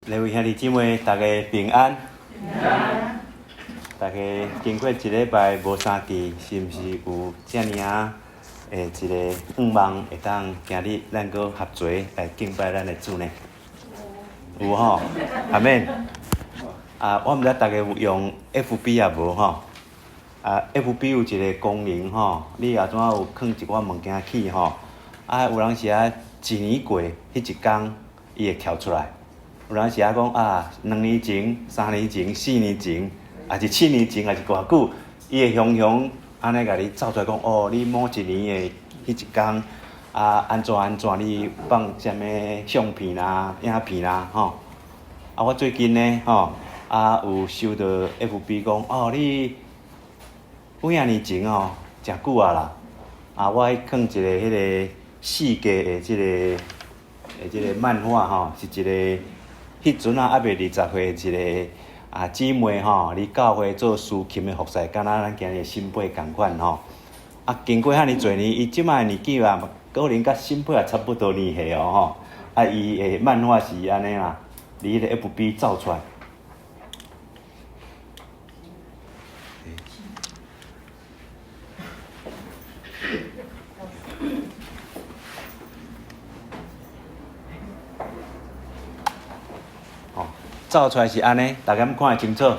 各位兄弟姊妹，大家平安。大家經過一禮拜無相見，是毋是有遮爾仔的一個願望，會當今日咱閣合齊來敬拜咱的主呢？有吼，阿們。啊，我毋知大家有用 FB 抑無吼？啊，FB 有一個功能吼，你若怎有囥一寡物件去吼，啊，有當時啊，一年過彼一工，伊會跳出來。有當時啊講啊，2年前、3年前、4年前，抑是7年前，抑是偌久，伊會雄雄按呢共你走出來講，哦，你某一年的彼一工啊，按怎按怎，你放啥物相片啦、影片啦，吼。啊，我最近呢，吼，啊有收到 FB 講，哦，你幾仔年前哦，誠久啊啦，啊，我去囥一个彼个四格的這個漫畫吼，是一个。彼陣啊，猶未20歲，一个啊姊妹吼，佇教會做司琴的服侍，敢若咱今日新輩仝款吼。啊，經過遐爾濟年，伊這擺年紀啊，可能佮新輩也差不多年歲哦吼。啊，伊的漫畫是按呢啦，佇彼个 FB 走出來。走出來是按呢，大家敢看會清楚？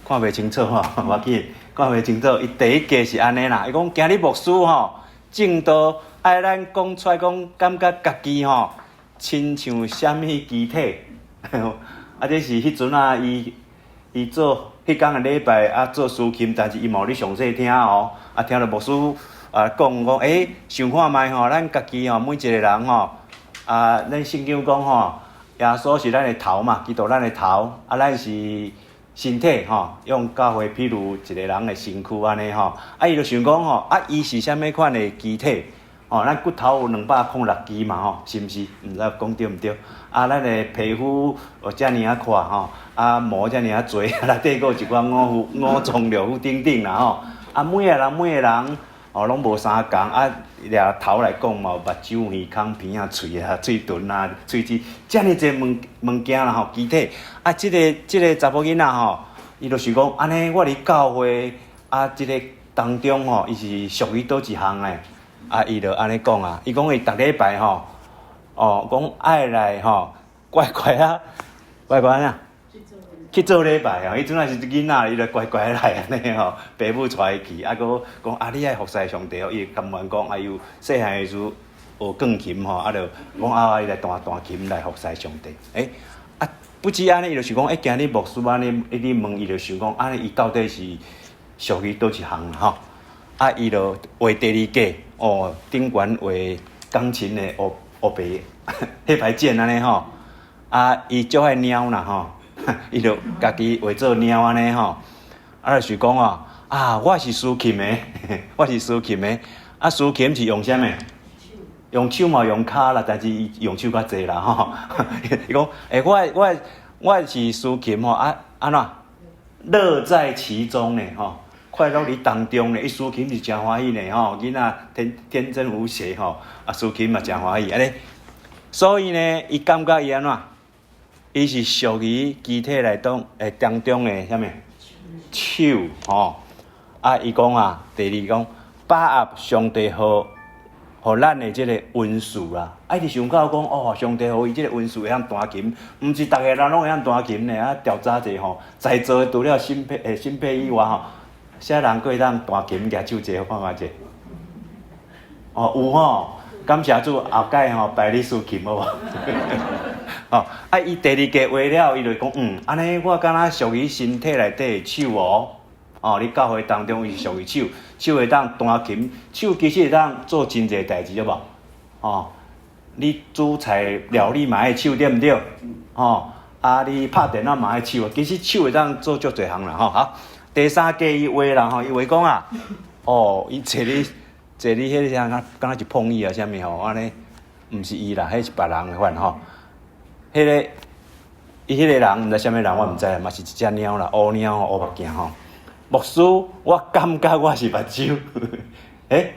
看袂清楚吼，無要緊，看袂清楚。伊第一格是按呢啦，伊講今日牧師吼，證道愛咱講出來講，感覺家己吼，親像啥物肢體？啊，這是彼陣啊，伊伊做彼工的禮拜啊，做司琴，但是伊嘛有咧詳細聽哦。啊，聽著牧師啊講講，欸，想看覓吼，咱家己吼，每一個人吼，啊，咱聖經講吼。耶穌是咱的頭嘛，基督咱的頭，啊，咱是身體吼，用教會譬如一個人的身軀按呢吼，啊，伊就想講吼，啊，伊是啥物款的肢體？吼，咱骨頭有206支嘛吼，是毋是？毋知講對毋對？啊，咱的皮膚有遮爾仔闊吼，啊，毛遮爾仔濟，內底閣有一寡五腑、五臟六腑等等啦吼，啊，每个人每个人。哦，攏無相仝啊！掠頭來講嘛，有目睭、耳孔、鼻仔、喙啊、喙唇啊、喙齒，遮爾濟物物件啦吼，肢體啊，這個查某囡仔吼，伊就想講，按呢，我佇教會啊，這个當中吼，伊是屬於佗一項的？啊，伊就按呢講啊，伊講伊逐禮拜吼，哦，講愛來吼，乖乖啊，乖乖啊。去做禮拜哦，彼陣仔是囡仔，伊就乖乖來按呢吼，爸母帶伊去，啊，閣講啊，你愛服侍上帝哦，伊甘願講，啊，伊細漢的時學鋼琴吼，啊，就講啊，伊來彈彈琴來服侍上帝。欸，啊，不止按呢，伊就想講，欸，今日牧師按呢一直問，伊就想講，按呢伊到底是屬於佗一項吼？啊，伊就畫第二格，哦，頂懸畫鋼琴的黑黑白黑白鍵按呢吼，啊，伊足愛貓啦吼。伊就家己畫做貓按呢吼，啊，就是講哦，啊，我是司琴的，我是司琴的，啊，司琴是用啥物？用手嘛，用跤啦，但是伊用手較濟啦吼。伊講，欸，我是司琴吼，啊，按怎？樂在其中呢吼，快樂佇當中呢，伊司琴是誠歡喜呢吼，囡仔天天真無邪吼，啊，司琴嘛誠歡喜按呢，所以呢，伊感覺伊按怎？伊是屬於肢體內當誒當中的啥物手吼？啊，伊講啊，第二講把握上帝予予咱的這个恩賜啦。啊，伊就想到講哦，上帝予伊這个恩賜會曉彈琴，毋是逐个人攏會曉彈琴呢。啊，調查者吼，在座的除了新佩誒新佩以外吼，啥人閣會當彈琴舉手者看覓者？哦，有吼，感謝主，後蓋吼排你司琴好無？哦，啊！伊第二格畫了，伊就講，嗯，按呢我敢若屬於身體內底的手哦，哦，佇教會當中伊是屬於手，手會當彈琴，手其實會當做真濟代誌，對無？哦，你煮菜料理嘛愛手，對毋對？哦，啊，你拍電腦嘛愛手，其實手會當做足濟項啦，吼。好，第三格伊畫啦，吼，伊畫講啊，哦，伊坐咧坐咧彼个啥，敢若是碰椅啊，啥物吼，按呢，毋是伊啦，彼是別人的款吼。彼个，伊彼个人毋知啥物人，我毋知啦，嘛是一隻貓啦，烏貓烏目鏡吼。牧師，我感覺我是目睭。欸，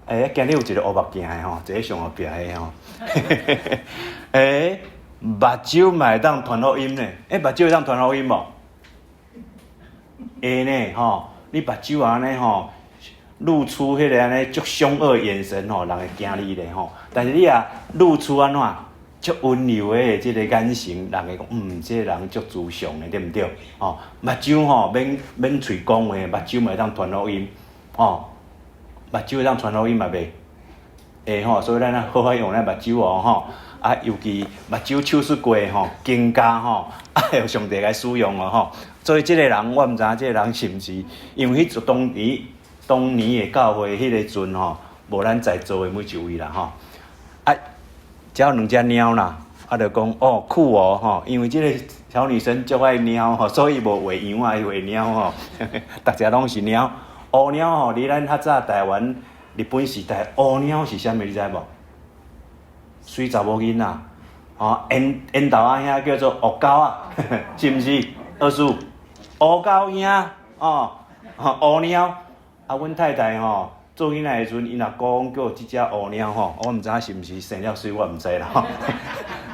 欸，今日有一個烏目鏡的吼，坐咧上後壁的吼。欸，目睭嘛會當傳福音呢？欸，目睭會當傳福音無？會呢，吼！你目睭按呢吼，露出彼个按呢足兇惡眼神吼，人會驚你咧吼。但是你若露出按怎足溫柔的這个眼神，人會講，嗯，這个人足慈祥的，對毋對？吼，目睭吼免免喙講話，目睭嘛會當傳福音，吼，目睭會當傳福音嘛袂？會吼，所以咱愛好好用咱目睭哦吼。啊，尤其目睭手術過吼，更加吼，啊，予上帝來使用哦吼。所以這个人我毋知影，這个人是毋是因為彼當年當年的教會彼个陣吼，無咱在座的每一位啦吼。啊，只有兩隻貓啦，啊，就講哦酷哦吼，因為這个小女生足愛貓吼，所以無畫羊啊，伊畫貓吼，逐隻攏是貓。烏貓吼，佇咱較早台灣日本時代，烏貓是啥物？你知無？媠查某囡仔，吼，緣緣投仔兄叫做烏狗仔，是毋是？二叔，烏狗兄，哦，烏貓。啊，阮太太吼，做囡仔的時陣，𪜶阿公叫這隻烏貓吼，我毋知影是毋是生了媠，我毋知啦吼。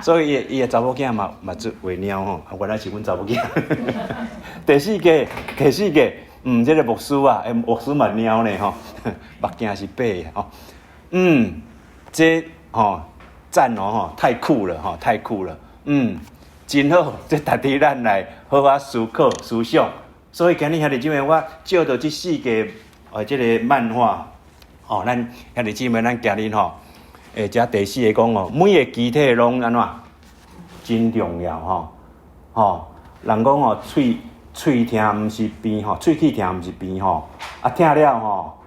所以伊的查某囝嘛嘛做畫貓吼，啊，原來是阮查某囝。第四個，第四個，嗯，這个牧師啊，欸，牧師嘛貓呢吼，目鏡是白的吼。嗯，這吼讚哦吼，太酷了吼，太酷了。嗯，真好，這值得咱來好好思考思想。所以今日兄弟姊妹，我借著這四個哦，這个漫畫，哦，咱兄弟姊妹，咱今日吼，欸，這第四个講哦，每个肢體攏按怎真重要吼，吼，人講哦，喙喙疼毋是病吼，喙齒疼毋是病吼，啊，疼了吼，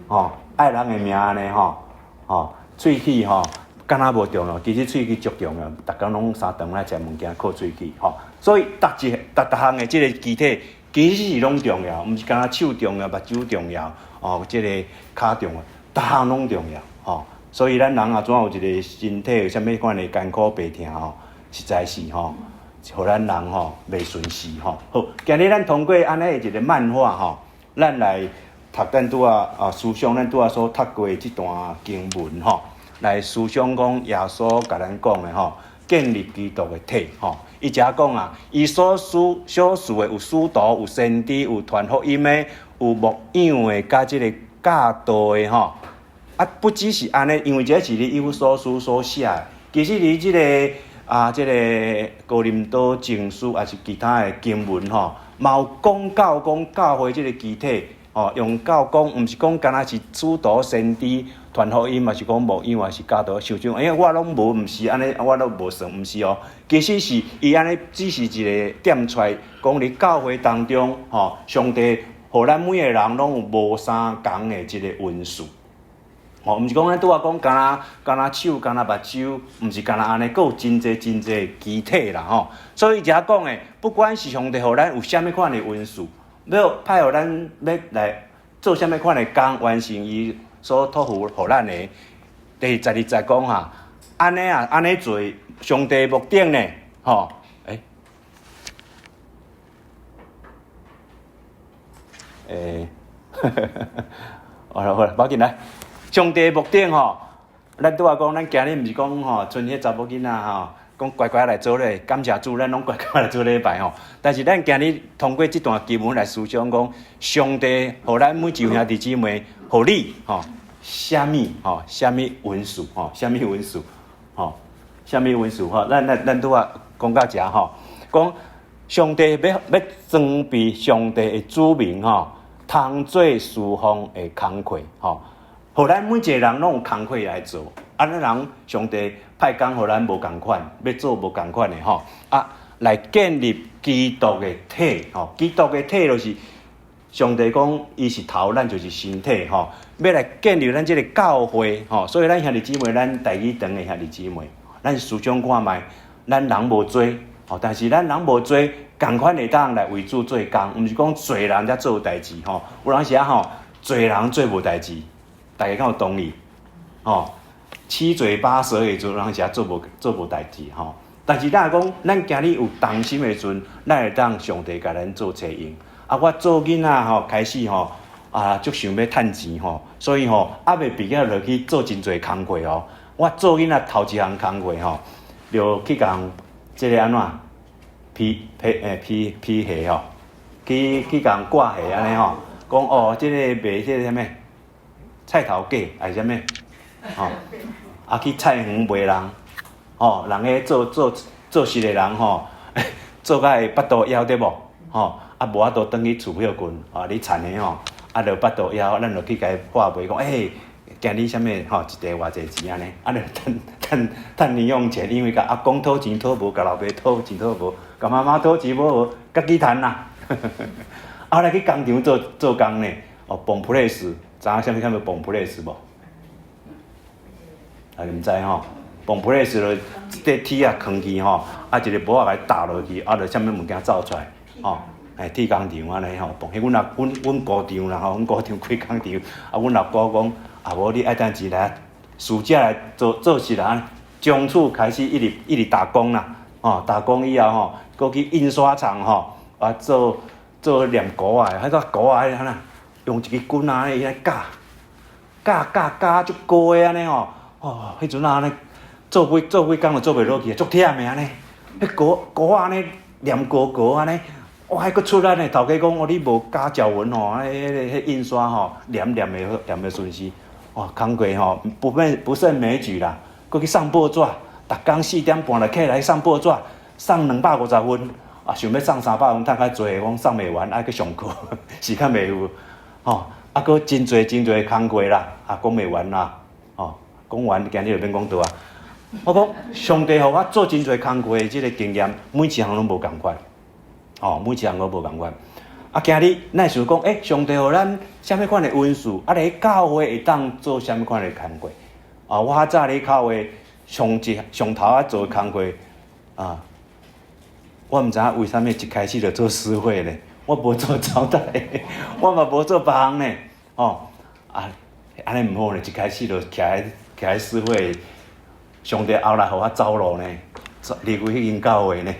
吼，愛人的命按呢吼，吼，喙齒吼，敢若無重要，其實喙齒足重要，逐工攏三頓來食物件靠喙齒吼，所以逐一逐逐項的這个肢體其實是攏重要，毋是干焦手重要、目睭重要，哦，這个跤重要，逐項攏重要，吼。所以咱人啊，怎有一个身體有啥物款的艱苦病痛吼，實在是吼，予咱人吼袂順時吼。好，今日咱通過按呢的一个漫畫吼，咱來讀咱拄仔啊思想，咱拄仔所讀過的這段經文吼，來思想講耶穌共咱講的吼，建立基督的體吼。伊遮講啊，伊所賜所賜的有使徒，有先知，有傳福音的，有牧養的，佮這个教導的吼。啊，不只是按呢，因為這是佇以弗所書所寫的。其實佇這个啊，這个哥林多前書，抑是其他的經文吼，嘛有講到講教會這个肢體，吼，用到講，毋是講干焦是使徒、先知、傳福音，嘛是講牧養，還是教導，想像，欸，我攏無，毋是按呢，我攏無算，毋是哦。其實是伊按呢，只是一个點出來，講佇教會當中，吼，上帝予咱每个人攏有無相仝的這个恩賜。吼，毋是講咱拄仔講，干焦干焦手，干焦目睭，毋是干焦按呢，閣有真濟真濟肢體啦吼。所以遮講的，不管是上帝予咱有啥物款的恩賜，欲派予咱欲來做啥物款的工，完成伊所託付予咱的。第十二節講哈，按呢啊，按呢做，上帝目的呢，吼，欸，欸，好啦好啦，無要緊來。上帝目的吼，咱拄仔講，咱今日毋是講吼，賰彼查某囡仔吼，講乖乖來做咧，感謝主，咱攏乖乖來做禮拜吼。但是咱今日通過這段經文來思想講，上帝予咱每一位兄弟姊妹，予你吼，啥物吼，啥物恩賜吼，啥物恩賜吼，啥物恩賜吼，咱咱咱拄仔講到遮吼，講上帝欲欲裝備上帝的子民吼，通做事奉的工課吼。予咱每一個人攏有工課來做，啊，咱人上帝派工予咱無仝款，欲做無仝款的吼，啊，來建立基督的體吼，基督的體就是上帝講伊是頭，咱就是身體吼，欲來建立咱這个教會吼，所以咱兄弟姊妹，咱台語堂的兄弟姊妹，咱思想看覓，咱人無濟吼，但是咱人無濟，仝款會當來為主做工，毋是講濟人才做代誌吼，有當時仔吼，濟人做無代誌。大家敢有同意？吼，七嘴八舌的時陣，有時做無做無代誌吼。但是咱若講，咱今日有同心的時陣，咱會當上帝共咱做差用。啊，我做囡仔吼，開始吼啊，足想欲趁錢吼，所以吼，猶未畢業就去做真濟工課哦。我做囡仔頭一項工課吼，就去共這个按怎批批欸批批貨吼，去去共掛貨按呢吼，講哦，這个賣這个啥物菜頭粿還是啥物吼，啊去菜園賣人，吼，人彼做做做事的人吼，做甲會腹肚枵對無？吼，啊無法度轉去厝歇睏，啊你田的吼，啊就腹肚枵，咱就去共伊拍賣講，欸，今日啥物吼，一袋偌濟錢按呢？啊，就趁趁趁零用錢，因為共阿公討錢討無，共老爸討錢討無，共媽媽討錢無，家己趁啦。後來去工廠做做工呢，哦，磅プレス，知影啥物叫做磅プレス無？啊，毋知吼，磅プレス就一塊鐵仔囥去吼，啊，一个箔仔共伊打落去，啊，就啥物物件走出來，吼。欸，鐵工廠按呢吼，彼阮阿阮阮姑丈啦吼，阮姑丈開工廠，啊，阮阿姑講，啊無你愛趁錢來，暑假來做做事啦，從此開始一直一直打工啦，吼，打工以後吼，閣去印刷廠吼，啊做做黏糊仔，彼個糊仔按怎，用一支棍仔按呢絞，絞絞絞足高的按呢吼，哦，彼陣啊按呢做幾做幾工就做袂落去，足忝的按呢，彼糊糊仔按呢黏糊糊按呢。哇！彼閣出力呢，頭家講哦，你無加條紋吼，彼个彼印刷吼，黏黏的黏的順勢，哇，工課吼不勝不勝枚舉啦。閣去送報紙，逐工4點半就起來送報紙，送250份，啊，想欲送300份，趁較濟，講送袂完，愛去上課，時間袂有，吼，啊，閣真濟真濟工課啦，啊，講袂完啦，吼，講完今日就免講倒啊。我講上帝予我做真濟工課的這个經驗，每一項攏無仝款。哦，每一項攏無仝款。啊，今日咱想講，欸，上帝予咱啥物款的恩賜？啊，咧教會會當做啥物款的工課？啊，我較早咧教會上一上頭仔做工課啊，我毋知影為啥物一開始就做司會咧，我無做招待，我嘛無做別項呢。哦，啊，按呢毋好呢，一開始就徛咧徛咧司會，上帝後來予我走路呢，離開彼間教會呢。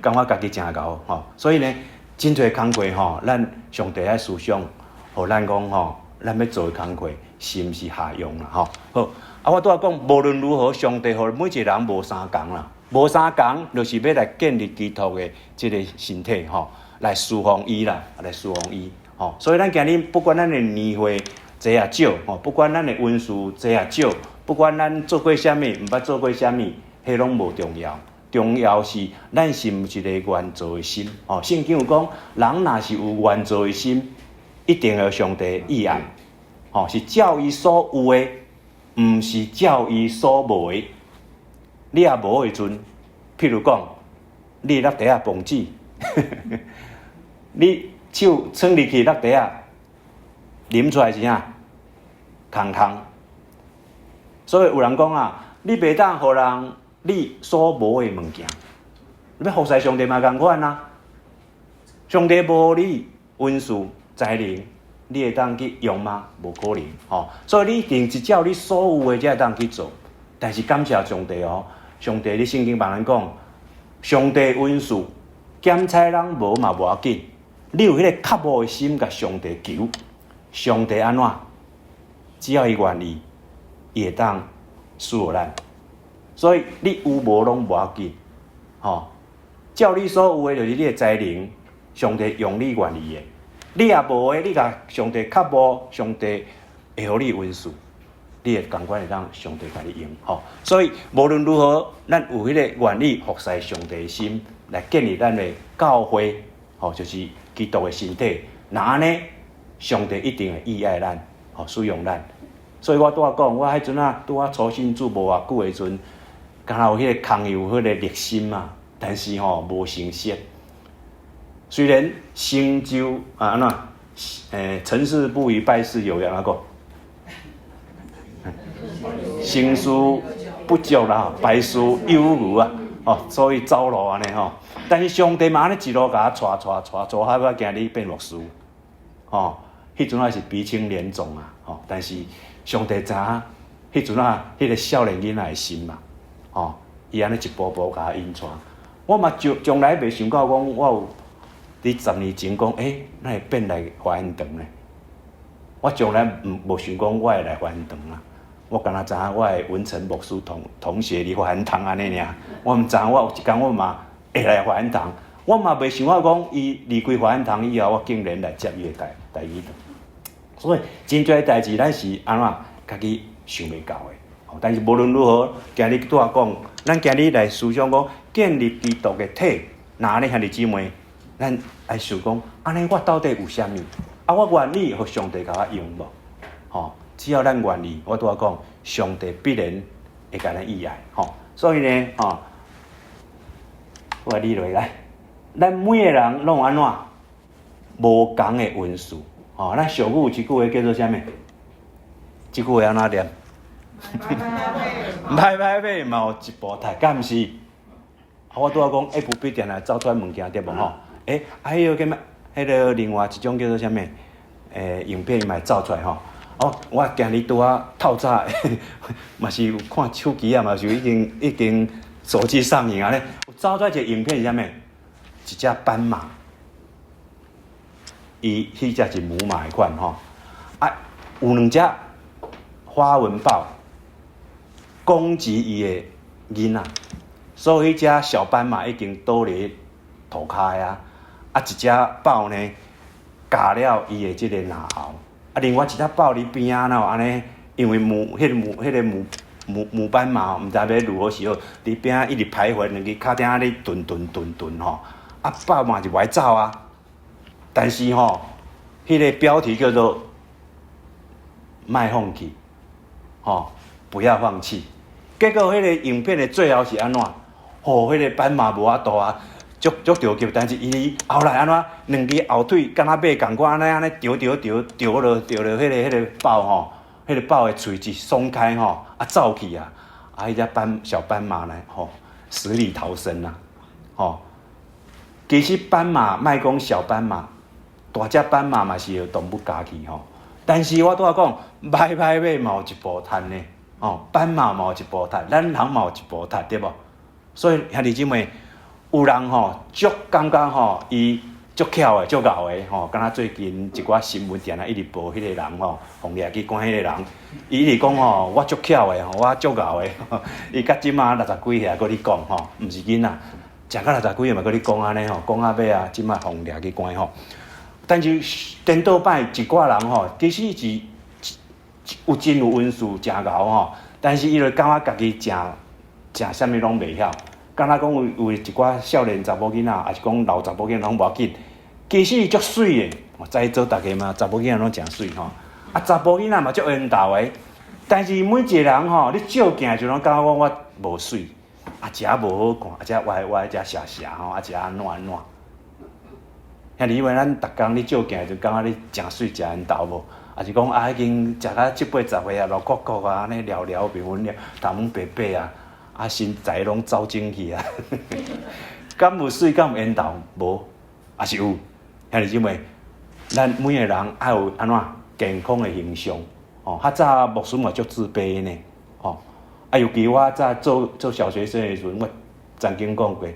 感覺家己誠𠢕吼，所以呢，真濟工課吼，咱上帝愛思想，予咱講吼，咱欲做的工課是毋是合用啦吼？好，啊，我拄仔講，無論如何，上帝予每一個人無相仝啦，無相仝，就是欲來建立基督的這个身體吼，來侍奉伊啦，來侍奉伊吼。所以咱今日不管咱的年歲濟抑少吼，不管咱的恩賜濟抑少，不管咱做過啥物，毋捌做過啥物，彼攏無重要。重要是咱是毋是一個願做的心哦。聖經有講，人若是有願做的心，一定予上帝喜愛。哦，是照伊所有的，毋是照伊所無的。你若無的時陣，譬如講，你落袋仔磅子，你手伸入去落袋仔，啉出來是啥？空空。所以有人講啊，你袂當予人你所無的物件，你欲服侍上帝嘛仝款啊。上帝無予你恩賜才能，你會當去用嗎？無可能吼。所以你一定是照你所有的才會當去做。但是感謝上帝哦，上帝佇聖經別人講，上帝恩賜檢採人無嘛無要緊，你有彼个渴慕的心，共上帝求，上帝按怎？只要伊願意，伊會當賜予咱。所以你有無攏無要緊，吼！照你所有的，就是你的才能，上帝用你願意的。你若無的，你共上帝渴慕，上帝會予你恩賜，你會仝款會當上帝共你用，吼！所以無論如何，咱有彼个願意服侍上帝的心，來建立咱的教會，吼，就是基督的身體。若按呢，上帝一定會喜愛咱，吼，使用咱。所以我拄仔講，我彼陣仔拄仔初信主無偌久的時陣，敢若有彼个空有彼个熱心啊，但是吼無成色。雖然成就啊按怎，欸，成事不宜敗事有餘，按怎講？成事不足啦，敗事有餘啊！哦，所以走路按呢吼。但是上帝嘛按呢一路共我帶帶帶，帶到我今日變牧師，吼，彼陣仔是鼻青臉腫啊，吼！但是上帝知影，彼陣仔彼个少年囡仔的心嘛，吼，伊按呢一步步共我引帶。我嘛從從來袂想到講，我有佇10年前講，欸，哪會變來華嚴堂呢？我從來毋無想講我會來華嚴堂啊！我敢若知影我的文成牧師同學佇華嚴堂按呢爾，我毋知影我有一工我嘛會來華嚴堂，我嘛袂想我講伊離開華嚴堂以後，我竟然來接伊的代誌。所以真濟代誌咱是按怎家己想袂到的。但是無論如何，今日拄仔講，咱今日來思想講建立基督的體，若按呢兄弟姊妹，咱愛想講，按呢我到底有啥物？啊，我願意予上帝共我用無？吼，只要咱願意，我拄仔講，上帝必然會共咱醫愛。吼，所以呢，吼，我理落來，咱每个人攏有按怎無仝的恩賜。吼，咱俗語有一句話叫做啥物？這句話按怎念？歹歹馬嘛有一步踢，敢毋是？我拄仔講 FB 定定走出來物件對無吼？欸，啊，彼个叫啥？彼个另外一種叫做啥物？影片伊嘛會走出來吼。哦，我今日拄仔透早，嘛是有看手機啊，嘛是已經手機上癮啊咧。有走出來一個影片是啥物？一隻斑馬，伊彼隻是母馬的款吼。啊，有兩隻花紋豹攻擊伊的囡仔，所以彼隻小斑馬已經倒佇塗跤啊。啊，一隻豹呢，咬了伊的這個嚨喉。啊，另外一隻豹佇邊仔，哪有按呢？因為母、彼個母、彼個母母母斑馬毋知欲如何是好，佇邊仔一直徘徊，兩支跤踭仔咧頓頓頓頓吼。啊，豹嘛是無愛走啊。但是吼，彼個標題叫做“莫放棄”，吼，不要放棄。結果彼個影片的最後是按怎？吼，彼個斑馬無法度啊，足足著急，但是伊後來按怎？兩支後腿敢若馬仝款按呢按呢著著著著落著落彼個豹吼，彼個豹的喙一鬆開吼，啊走去啊，啊彼隻小斑馬呢吼，死裡逃生啊，吼。其實斑馬莫講小斑馬，大隻斑馬嘛是予動物咬去吼。但是我拄仔講，歹歹馬嘛有一步踢呢，吼，斑馬嘛有一步踢，咱人嘛有一步踢，對無？所以兄弟姊妹，有人吼足感覺吼，伊足巧的、足𠢕的吼，敢若最近一寡新聞定定一直報彼個人吼，予掠去關彼個人，伊一直講吼，我足巧的吼，我足𠢕的，伊到這馬六十幾歲閣咧講吼，毋是囡仔，食到六十幾歲嘛閣咧講按呢吼，講到尾啊，這馬予掠去關吼。但是顛倒擺一寡人吼，其實是有真有恩賜，誠𠢕吼，但是伊就感覺家己誠誠啥物攏袂曉，敢若講有一寡少年查某囡仔，抑是講老查某囡仔攏無要緊，其實足媠的，在座逐家嘛，查某囡仔攏誠媠吼，啊查埔囡仔嘛足緣投的，但是每一個人吼，你照鏡就攏感覺講我無媠，啊這無好看，啊這歪歪，這斜斜吼，啊這按怎按怎。兄弟，因為咱逐工你照鏡就感覺你誠媠誠緣投無？抑是講啊已經食到七八十歲啊，流骨骨啊，按呢了了袂穩了，頭毛白白啊，啊身材攏走精去啊，敢有媠敢有緣投？無，抑是有？兄弟姊妹，咱每個人愛有按怎健康的形象，吼，較早牧師嘛足自卑呢，吼，啊尤其我早做做小學生的時陣，我曾經講過，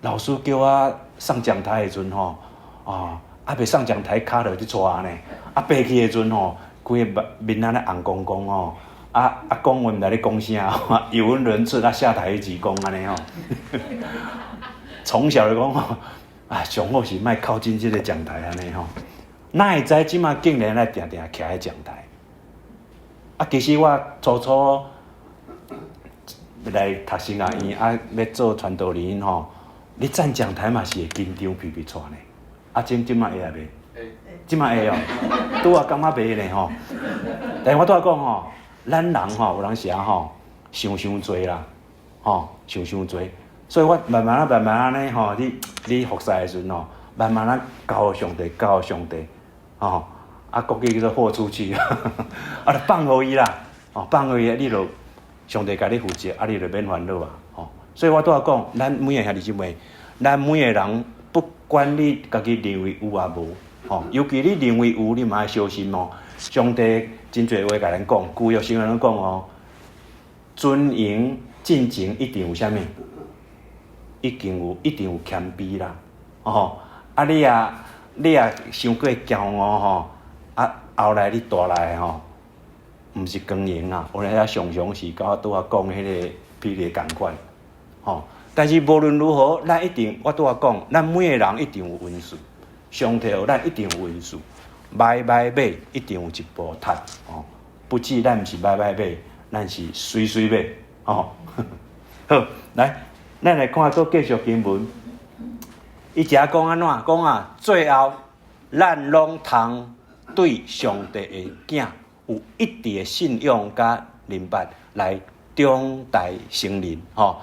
老師叫我上講台的時陣吼，啊，猶未上講台，跤就去掣呢，啊爬去的時陣吼，規个面按呢紅光光吼，啊啊講話毋知咧講啥，語無倫次，啊下台一鞠躬按呢吼。從小就講吼，啊上好是莫靠近這个講台按呢吼。哪會知這馬竟然來定定徛佇講台？啊，其實我初初來讀神學院啊，欲做傳道人吼，你站講台嘛是會緊張皮皮掣呢。啊，這馬會抑袂？這馬會哦，拄仔感覺袂呢吼。但是我拄仔講吼，咱人吼有當時啊吼，想傷濟啦，吼想傷濟，所以我慢慢啊慢慢按呢吼，你服侍的時陣吼，慢慢啊交予上帝，交予上帝，吼，啊國語叫做豁出去，啊就放予伊啦，吼放予伊，你就上帝共你負責，啊你就免煩惱啊，吼。所以我拄仔講，咱每個兄弟姊妹，咱每個人不管你家己認為有抑無，吼，尤其你認為有，你嘛愛小心哦。上帝真濟話共咱講，舊約聖經攏講哦，尊榮進前一定有啥物？一定有，一定有謙卑啦，吼！啊你若你若傷過驕傲吼，啊後來你帶來吼，毋是光榮啊，有影常常是佮我拄仔講彼个比例仝款，吼。但是無論如何，咱一定我拄仔講，咱每个人一定有恩賜，上帝予咱一定有恩賜，䆀䆀馬一定有一步踢，吼。不止咱毋是䆀䆀馬，咱是媠媠馬，吼。好，來，咱來看閣繼續經文。伊遮講按怎講啊？最後，咱攏通對上帝的囝有一致的信仰佮認捌，來長大成人，吼，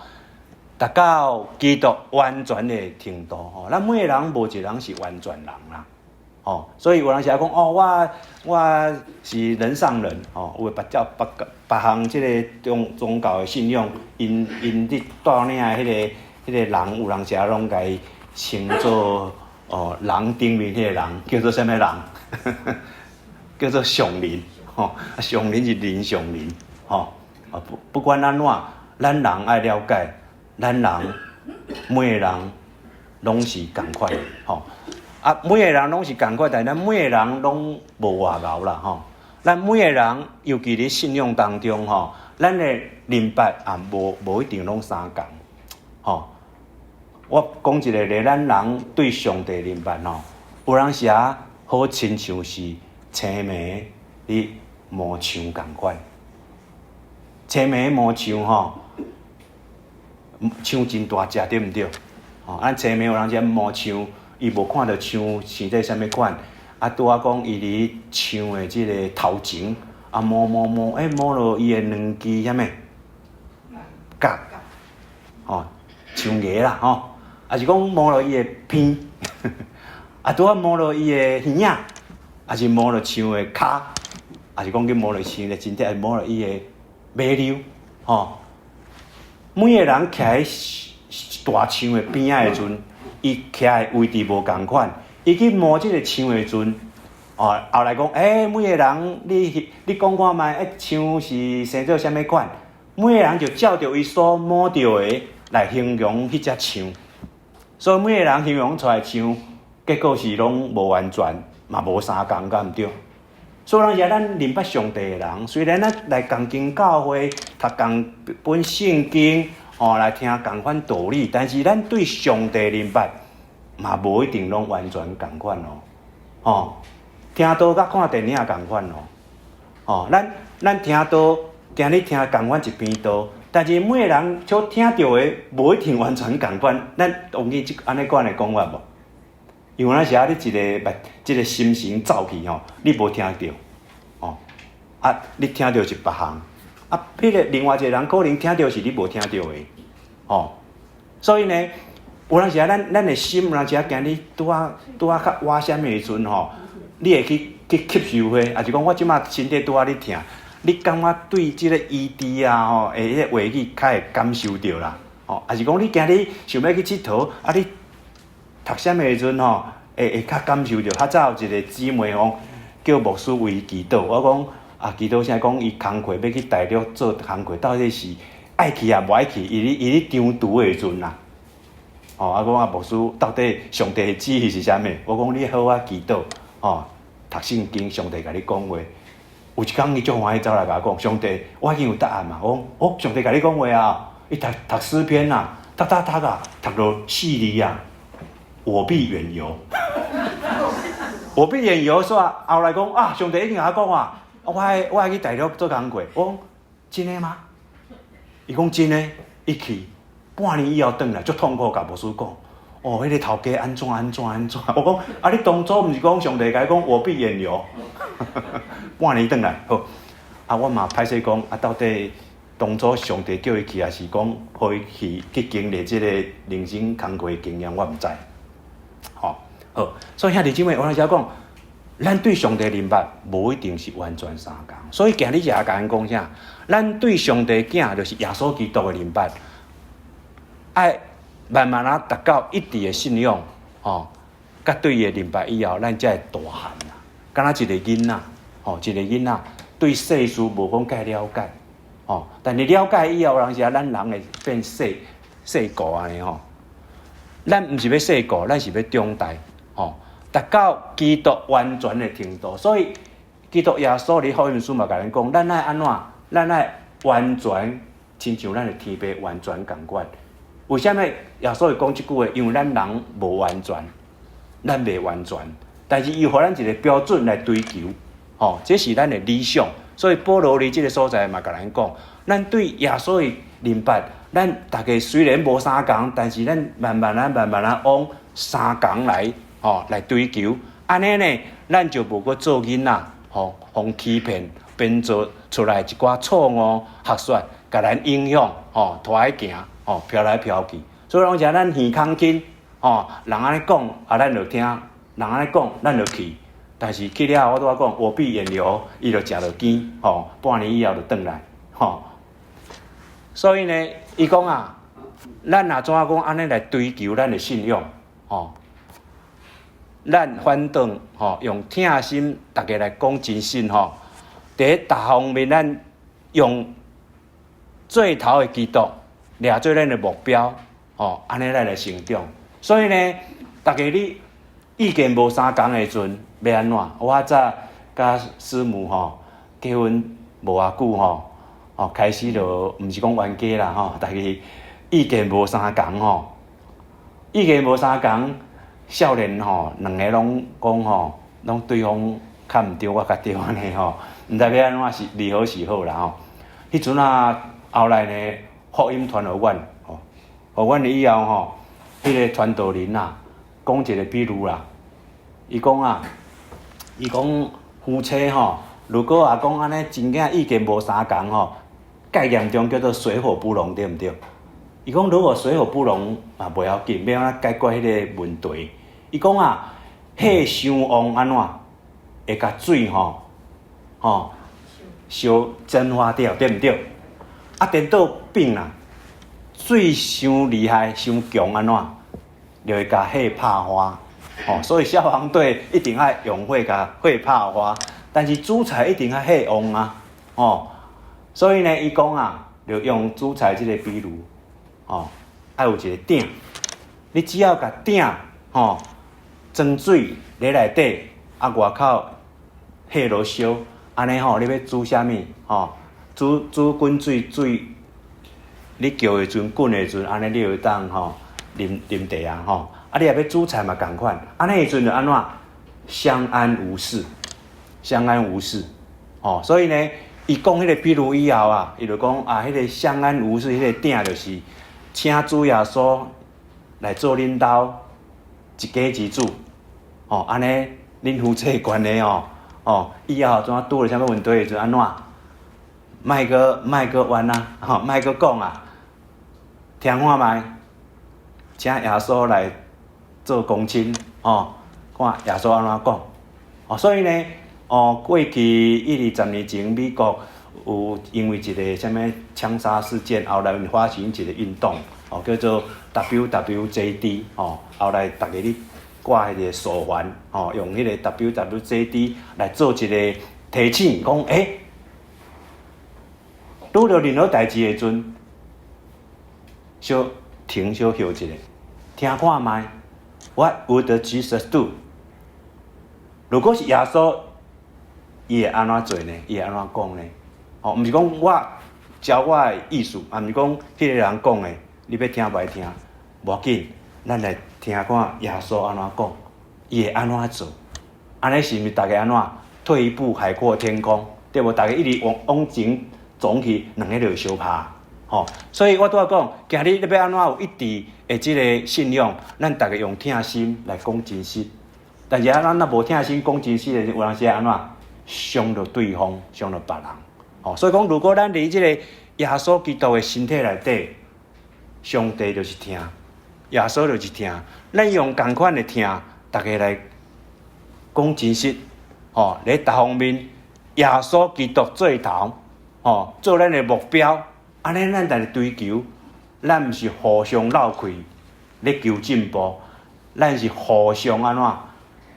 達到基督完全的程度，吼。咱每个人無一個人是完全人啦，吼。所以有人時講哦，我是人上人，吼。有的別教別別項這个宗教的信仰，𪜶𪜶佇帶領的彼个人，有人時攏共伊稱做哦，人頂面彼个人叫做啥物人？叫做上人，吼，上人是人上人，吼。啊不管按怎，咱人愛了解，咱人每个人攏是仝款的，吼。啊，每个人攏是仝款，但咱每个人攏無偌𠢕啦，吼。咱每个人，尤其佇信仰當中，吼，咱的認捌也無一定攏相仝，吼。我講一個例，咱人對上帝認捌吼，有當時啊，好親像是青暝佇摸樹仝款。青暝摸樹吼，樹真大隻，對毋對？吼，咱青暝有當時摸樹，伊無看著樹生做啥物款，啊，拄仔講伊佇樹的這个頭前，啊摸摸摸，欸，摸著伊的兩支啥物角，吼，樹芽啦，吼，抑是講摸著伊的邊，啊，拄仔摸著伊的耳仔，抑是摸著樹的跤，抑是講去摸著樹的身體，抑是摸著伊的尾溜，吼。每个人徛佇大樹的邊仔的時陣，伊徛的位置無仝款，伊去摸這个樹的時陣，哦，後來講，欸，每个人你講看覓，欸，樹是生做啥物款？每个人就照著伊所摸著的來形容彼只樹，所以每个人形容出來樹，結果是攏無完全，嘛無相仝，敢毋對？所以咱咱認捌上帝的人，雖然咱來仝間教會讀仝本聖經，哦，來聽仝款道理，但是咱對上帝認捌嘛無一定攏完全仝款哦，吼，聽道佮看電影仝款哦，吼，咱聽道，今日聽仝款一篇道，但是每个人所聽著的無一定完全仝款，咱同意這按呢款的講法無？因為那時啊，你一个目，這个心神走去吼，你無聽著，哦，啊，你聽著是別項，啊，彼个另外一个人可能聽著是你無聽著的，哦，所以呢，有當時啊，咱的心有當時啊，今日拄仔拄仔較倚啥物的時陣吼，你會去吸收彼，抑是講我這馬身體拄仔咧疼，你感覺對這个醫治啊吼，的彼个話語較會感受著啦，吼，抑是講你今日想欲去𨑨迌，啊你讀啥物的時陣吼，會較感受著。較早有一个姊妹吼，叫牧師為伊祈禱，我講啊，祈禱啥？講伊工課欲去大陸做工課，到底是愛去抑無愛去？伊咧長途的時陣啦，哦，啊講啊牧師，到底上帝的旨意是啥物？我講你好好祈禱，吼，讀聖經，上帝共你講話。有一工伊足歡喜走來共我講，上帝，我已經有答案嘛。我講，哦，上帝共你講話啊，伊讀讀詩篇啊，讀讀讀啊，讀到四字啊。我必遠遊，我必遠遊。煞後來講啊，上帝已經共我講啊，我愛去大陸做工課。我講真的嗎？伊講真的，伊去半年以後轉來，足痛苦，共牧師講，哦，彼个頭家按怎按怎按怎。我講啊，你當初毋是講上帝共你講我必遠遊，半年轉來好。啊，我嘛歹勢講啊，到底當初上帝叫伊去，抑是講予伊去經歷這個人生工課的經驗，我毋知。吼，好，所以兄弟姊妹，我來講，咱對上帝認捌無一定是完全相仝。所以今日也共咱講啥？咱對上帝囝就是耶穌基督的認捌，愛慢慢仔達到一致的信仰，吼，佮對伊的認捌以後，咱才會大漢啦。敢若一個囡仔，吼，一個囡仔對世事無講蓋了解，吼，但是了解以後，有當時啊，咱人會變世世故按呢吼。咱毋是欲世故，咱是欲長大，吼，達到基督完全的程度。所以基督耶穌佇福音書嘛共咱講，咱愛按怎？咱愛完全親像咱的天父完全仝款。為啥物耶穌會講這句話？因為咱人無完全，咱袂完全，但是伊予咱一個標準來追求，吼，這是咱的理想。所以保羅佇這个所在嘛，共咱講，咱對耶穌的認捌，咱逐家雖然無相仝，但是咱慢慢仔、慢慢仔往相仝來，吼，來追求。按呢呢，咱就無閣做囡仔，吼，予欺騙編造出來一寡錯誤學說，共咱影響，吼，拖去行，吼，飄來飄去。所以講，像咱耳空緊，吼，人按呢講，啊，咱就聽；人按呢講，咱就去。但是去了後，我拄仔講，我閉眼流，伊就食著羹，吼，半年以後就轉來，吼。所以呢，伊講啊，咱若怎講按呢來追求咱的信仰，吼，咱反轉吼，用疼心，逐家來講真實吼。佇逐方面，咱用做頭的基督掠做咱的目標，吼，按呢咱來成長。所以呢，逐家你意見無相仝的時陣，欲按怎？我早佮師母吼結婚無偌久吼，哦開始就毋是講冤家啦吼，但是意見無相仝吼，意見無相仝，少年吼兩個攏講吼，攏對方較毋對，我較對按呢吼，毋知欲按怎是如何是好啦吼。彼陣啊，後來呢，福音傳予阮吼，予阮以後吼，彼个傳道人啊，講一個比喻啦，伊講啊，伊講夫妻吼，如果啊講按呢真正意見無相仝吼，概念中叫做水火不容，對毋對？伊講如果水火不容嘛袂要緊，欲按怎解決彼个問題？伊講啊，火傷旺按怎會共水吼吼燒蒸發掉，對毋對？啊，顛倒反啊，水傷厲害、傷強按怎，就會共火拍花。吼，所以消防隊一定愛用火共火拍花，但是煮菜一定愛火旺啊，吼。所以呢，伊講啊，就用煮菜這个比喻，吼，愛有一个鼎，你只要共鼎吼裝水佇內底，啊外口火落燒，按呢吼，你欲煮啥物吼？煮煮滾水水，你叫的時陣滾的時陣，按呢你就會當吼啉啉茶啊吼。啊，你若欲煮菜嘛仝款，按呢時陣就按怎相安無事，相安無事，吼。所以呢，伊講彼个比喻以後啊，伊就講啊，彼个相安無事，彼个鼎就是請主耶穌來做恁兜一家之主，吼，按呢恁夫妻關係哦，哦，以後怎拄著啥物問題的時陣按怎？莫閣莫閣冤啊，吼，莫閣講啊，聽看覓，請耶穌來做公親，吼，看耶穌按怎講，哦，所以呢，哦，過去一二十年前，美國有因為一个啥物槍殺事件，後來發生一个運動，哦，叫做 WWJD，哦，後來逐家咧掛彼个手環，哦，用彼个 WWJD 來做一个提醒，講，欸，拄著任何代誌的時陣，小停小歇一下，聽看覓，What would Jesus do？如果是耶穌，伊會按怎做呢？伊會按怎講呢？哦，毋是講我照我的意思，也毋是講彼个人講的，你欲聽無愛聽，無要緊，咱來聽看耶穌按怎講，伊會按怎做？按呢是毋是逐家按怎？退一步海闊天空，對無？逐家一直往往前總去，兩个就會相拍。吼，所以我拄仔講，今日你欲按怎有一致的這个信仰，咱逐家用疼心來講真實。但是啊，咱若無疼心講真實的，有當時按怎傷著對方，傷著別人。吼，所以講，如果咱佇這个耶穌基督的身體內底，上帝就是疼，耶穌就是疼，咱用仝款的疼，逐家來講真實。吼，佇逐方面，耶穌基督做頭，吼，做咱的目標。按呢，咱來追求，咱毋是互相鬥氣咧求進步，咱是互相按怎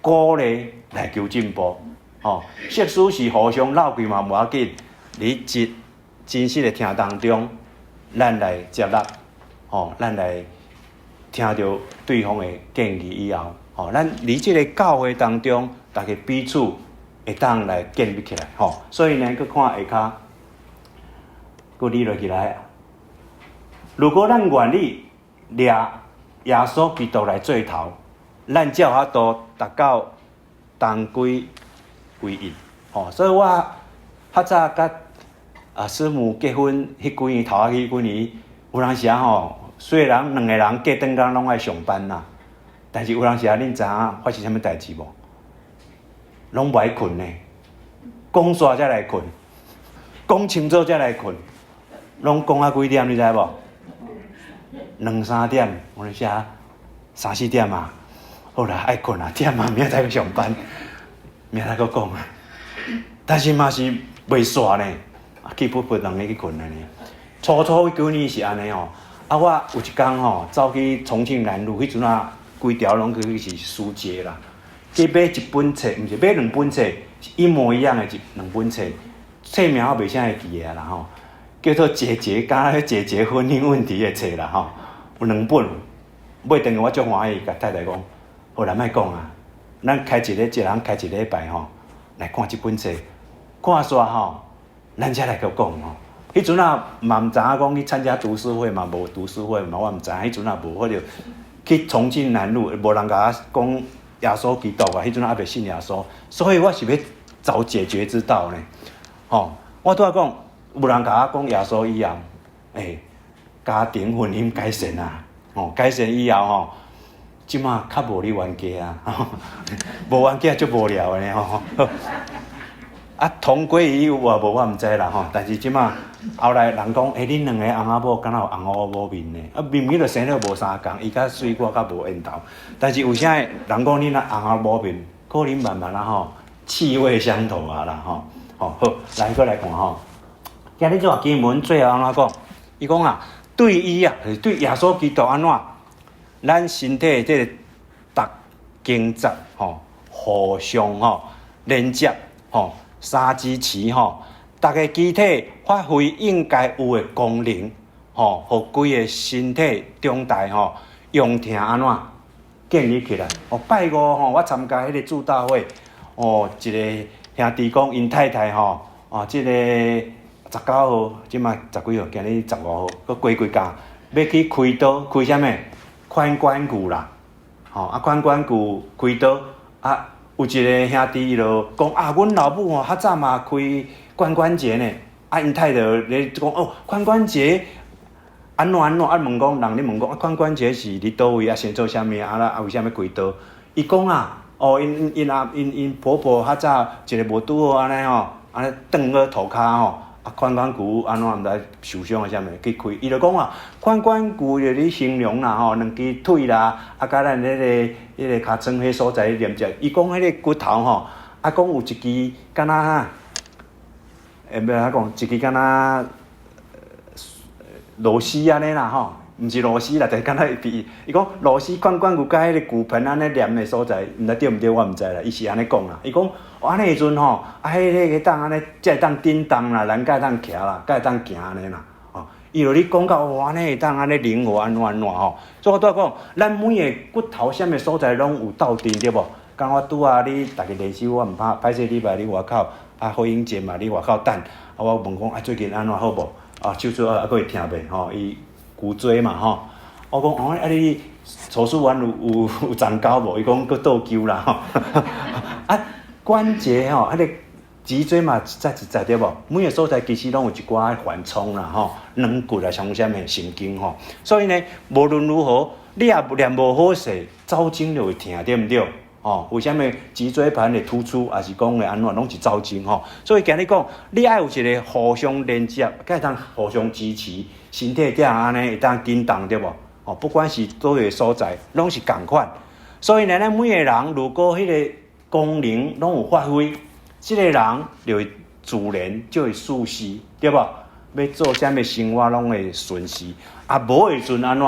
鼓勵來求進步。吼，即使是互相鬥氣嘛無要緊，佇真真實的疼當中，咱來接納，吼，咱來聽著對方的建議以後，吼，咱佇這个教會當中，逐家彼此會當來建立起來吼。所以呢，閣看下跤，閣理落去來。如果咱願意掠耶穌基督來做頭，咱才有法度達到同歸為一。吼，所以我較早佮師母結婚彼幾年，頭仔彼幾年，有當時啊吼，雖然兩個人隔轉工攏愛上班啦，但是有當時啊，恁知影發生啥物代誌無？攏無愛睏呢，講煞才來睏，講清楚才來睏，攏講啊幾點？你知無？兩三點，有當時啊三四點啊，好啦，愛睏啊，忝啊，明仔載閣上班，明仔載閣講啊。但是嘛是袂煞呢，啊，氣噗噗兩个去睏啊呢。初初彼幾年是按呢吼，啊，我有一工吼走去重慶南路，彼陣啊，規條攏去是書街啦，去買一本冊，毋是買兩本冊，是一模一樣的一兩本冊，冊名我袂啥會記得啦吼，叫做解決敢若解決婚姻問題的冊啦吼，有兩本，買轉去我足歡喜，共太太講，好啦，莫講啊，咱開一個一人開一禮拜吼，來看這本冊，看煞吼，咱才來閣講吼。彼陣啊嘛毋知影講去參加讀書會嘛，無讀書會嘛，我毋知影彼陣啊無，我就去重慶南路，無人共我講耶穌基督啊，彼陣猶未信耶穌，所以我是欲找解決之道呢。吼，我拄仔講，有人共我講耶穌以後，欸，家庭婚姻改善啊，吼，改善以後吼，這馬較無咧冤家啊，無冤家足無聊的呢吼。啊，同歸於有啊無我毋知啦吼，但是這馬後來人講，欸，恁兩个翁仔某敢若有翁仔某面呢？啊，明明就生了無相仝，伊較媠，我較無緣投。但是有啥人講恁若翁仔某面，可能慢慢啊吼，氣味相投啊啦吼。吼好，來閣來看吼。今日這段經文最後按怎講？伊講啊，對伊啊，就是對耶穌基督按怎？咱身體這个逐經節吼，互相吼連接吼。相支持吼，逐个肢體發揮應該有的功能，吼，予規个身體長大吼，用疼按怎建立起來。哦，拜五吼，我參加彼个祝禱會，哦，一个兄弟講𪜶太太吼，哦，這个19號，這馬十幾號，今日15號，閣過幾工，欲去開刀，開啥物？髖關骨啦，吼，啊，髖關骨開刀啊。有一个兄弟伊就講啊，阮老母吼較早嘛開髖關節呢，啊，𪜶太太咧講哦，髖關節按怎按怎啊？問講人咧問講啊，髖關節是佇佗位啊？先做啥物啊？啊，為啥物開刀？伊講啊，哦，𪜶𪜶阿𪜶𪜶婆婆較早一个無拄好按呢吼，按呢斷個塗跤吼，啊，髖關骨按怎毋知受傷啊啥物去開，伊就講啊，髖關骨就咧形容啦吼，兩支腿啦，啊，佮咱彼个尻川彼所在連接，伊講彼个骨頭吼，啊，講有一支敢若哈，欸，欲按怎講，一支敢若螺絲按呢啦吼，毋是螺絲啦，就是敢若比，伊講螺絲髖關骨佮彼个骨盆按呢連的所在，毋知對毋對，我毋知啦。伊是按呢講啦，伊講按呢時陣吼，啊，彼个會當按呢，才會當振動啦，人才會當徛啦，才會當行按呢啦。哦，伊就咧講到哦，按呢會當按呢靈活按怎按怎吼。所以我拄仔講，咱每个骨頭啥物所在攏有鬥陣對無？敢我拄仔咧逐日練習，我毋怕歹勢禮拜咧外口啊，火影節嘛咧外口等，啊，我問講啊，最近按怎好無？啊，手術啊，閣會疼袂？吼，伊骨椎嘛吼。我講哦，啊你手術完有長高無？伊講閣倒勼啦吼。啊，關節吼，彼个脊椎嘛一節一節對無？每个所在其實攏有一寡緩衝啦吼，軟骨啊，像啥物神經吼。所以呢，無論如何，你也練無好勢，走精就會疼，對毋對？吼，為啥物脊椎盤會突出，抑是講會按怎，攏是走精吼。所以今日講，你愛有一个互相連接，才會當互相支持，身體才按呢會當振動，對無？哦，不管是佗位所在，攏是仝款。所以呢，咱每个人如果彼个功能攏有發揮，這个人就會自然就會舒適，對無？欲做啥物生活攏會順勢。啊，無的時陣按怎，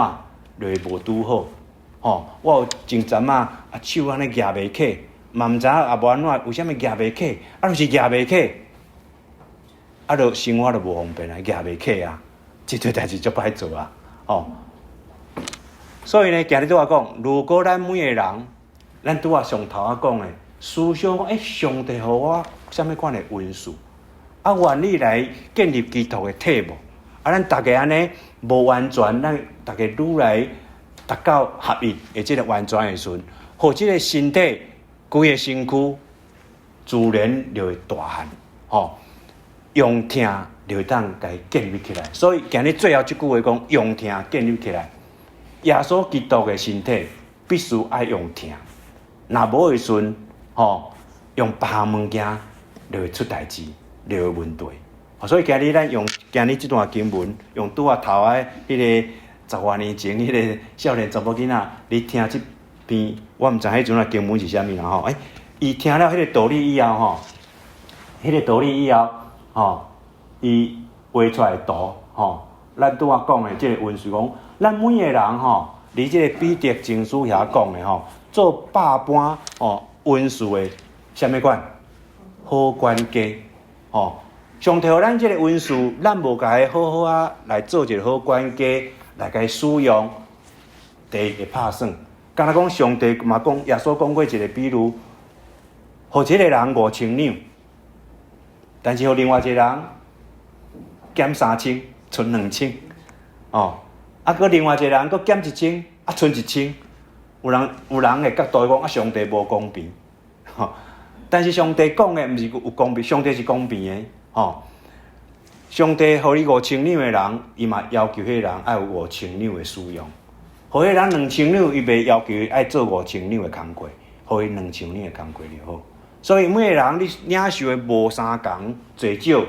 就會無拄好。吼，我有前陣仔啊，手按呢舉袂起，嘛毋知影也無按怎，為啥物舉袂起？啊，就是舉袂起，啊，就生活就無方便啊，舉袂起啊，這個代誌足歹做啊，吼。所以呢，今日拄仔講，如果咱每个人，咱拄仔上頭仔講的，思想講，欸，上帝予我啥物款的恩賜？啊，願意來建立基督的體無？啊，咱逐家按呢無完全，咱逐家愈來達到合一的這个完全的時陣，予這个身體規个身軀自然就會大漢，吼，用疼就會當共伊建立起來。所以今日最後這句話講，用疼建立起來，耶穌基督的身體必須愛用疼，若無的時陣，吼，用別項物件就會出代誌，就有問題。所以今日咱用今日這段經文，用拄仔頭仔彼個十外年前彼个少年查某囡仔，你聽這篇，我毋知彼陣仔經文是啥物啦吼。欸，伊聽了彼个道理以後吼，彼个道理以後吼，伊畫出來圖吼，咱拄仔講的這个文書講，咱每个人吼，佇這个彼得前書遐講的吼，做百般吼恩賜的啥物款好管家吼。上帝予咱這个恩賜，咱無共伊好好仔來做一个好管家，來共伊使用，第一會拍算。敢若講上帝嘛講，耶穌講過一个比喻，予這个人5000兩，但是予另外一个人減3000，賰2000，哦，啊，閣另外一个人閣減1000，啊，賰1000。有人的角度講，啊，上帝無公平，吼。但是上帝講的毋是有公平，上帝是公平的。吼，上帝予你5000兩的人，伊嘛要求彼个人愛有五千兩的使用；予彼个人2000兩，伊袂要求伊愛做五千兩的工課，予伊兩千兩的工課就好。所以每个人你領受的無相仝，濟少